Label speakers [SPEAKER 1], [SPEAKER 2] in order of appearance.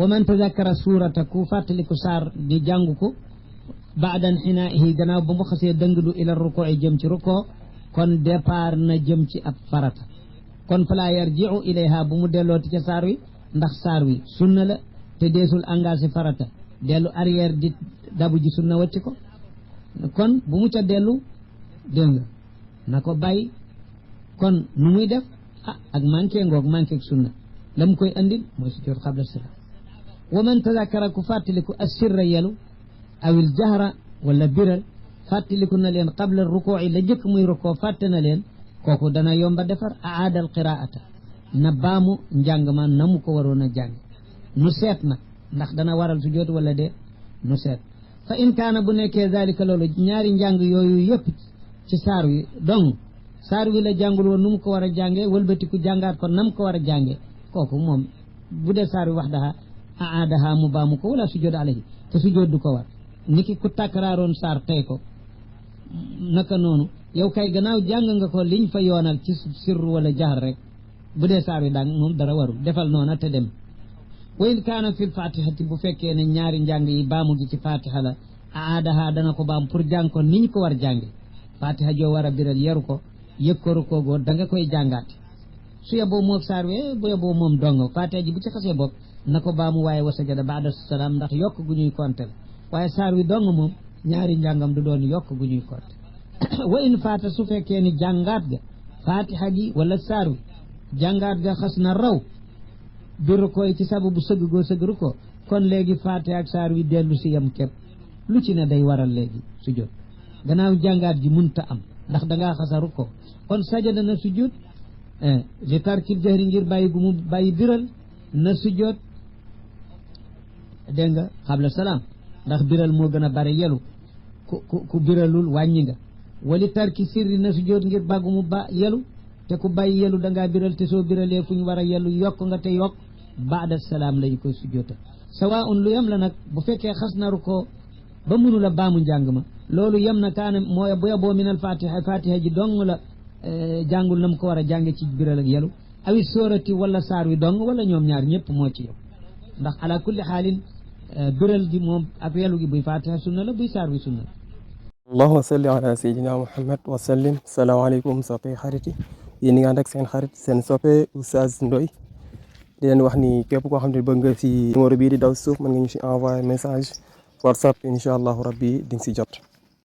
[SPEAKER 1] wa man tazakkara suurata ku fàttaliku saar di jàng ko ba'da inhinaa'ihi gannaaw ba mu xasee dëngdu ila rukuu'i jëm ci rukoo kon départ na jëm ci ab farata kon fala yarji'u ilayha bu mu dellooti ca saar wi ndax saar wi sunna la te deesul engagé farata dellu arrière di dabu ji sunna wacc ko kon bu mu ca dellu dégg nga na ko bàyyi kon nu muy def ak manqué ngoog manqué sunna la mu koy andil mooy sujjóot qabla salaam wa man tazakkara ku fàttaliku assirra yelu awil jahra wala biral fàttaliku na leen qabla rukuu'i la jëkk muy rukoo fàtte na leen kooku dana yomba defar aadal qiraata na baamu njàng ma na mu ko waroon a jàng nu seet nag ndax dana waral sujjóot wala de nu seet fa in kaana bu nekkee zalika loolu ñaari njàng yooyu yëpp ci saar wi donc saar wi la jàngul woon nu mu ko war a jàngee wëlbatiku jàngaat ko nam ko war a jàngee kooku moom bu dee saar wi wax daha aadaha mu baamu ko wala sujjóot alayhi te sujjóot du ko war niki ku takraaroon saar tey ko naka noonu yow kay gannaaw jàng nga ko liñ fa yoonal ci sirru wala jahar rek bu dee saar wi daang moom dara warul defal noona te dem wa in kaana fil fatihati bu fekkee ne ñaari njàng yi baamu gi ci fatiha la aadaha dana ko baam pour jàng ko niñ ko war jànge fatiha joo war a biral yaru ko yëkkoru koogoo da nga koy jàngaate su yeboo moom saar wi bu yeboo moom dong fatiha ji bu ci xasee bopp na ko baamu waaye wa sajada ba'da salaam ndax yokk gu ñuy konte la waaye saar wi dong moom ñaari njàngam du doon yokk gu ñuy konte wa in faata su fekkee ni jàngaat ga fatiha gi wala saar wi jàngaat ga xas na raw biru koy ci sababu sëgg goo sëgg ko kon léegi fatiha ak saar wi dellu si yam képp lu ci ne day waral léegi sujjóot gannaaw jàngaat ji munta am ndax dangaa xasaru ko kon sajada na sujjóot li tarkil jahri ngir bàyyi gu mu bàyyi biral na sujjóot dégg nga xabla salaam ndax biral moo gën a bari yelu ku biralul wàññi nga wali tarki sirri na sujjóot ngir bàggu mu ba yelu te ku bàyyi yelu dangaa biral te soo biralee fu ñu war a yelu yokk nga te yokk baada salaam lañu koy sujjóotal sawaa'un lu yem la nag bu fekkee xas naru ko ba mënula baamu njàng ma loolu yem na kaane mooy bu yeboo minal fatiha ji dong la jàngul na mu ko war a jànge ci biral ak yelu awi sóorati wala saar wi dong wala ñoom ñaar ñëpp moo ci yow ndax ala kulli xaalin biral gi moom ak yelu gi buy fatiha sunna la buy saar wi sunna la
[SPEAKER 2] allahumma salli ala sayyidina muhammad wa sallim salaamaaleykum soppe xarit yi yéen ñi nga ànd ak seen xarit seen soppe Oustaz Ndoye di leen wax ni képp koo xam ne bëgg nga si numéro bii di daw suuf mën nga ñu si envoyer message WhatsApp incha allahu rabbi di nga si jot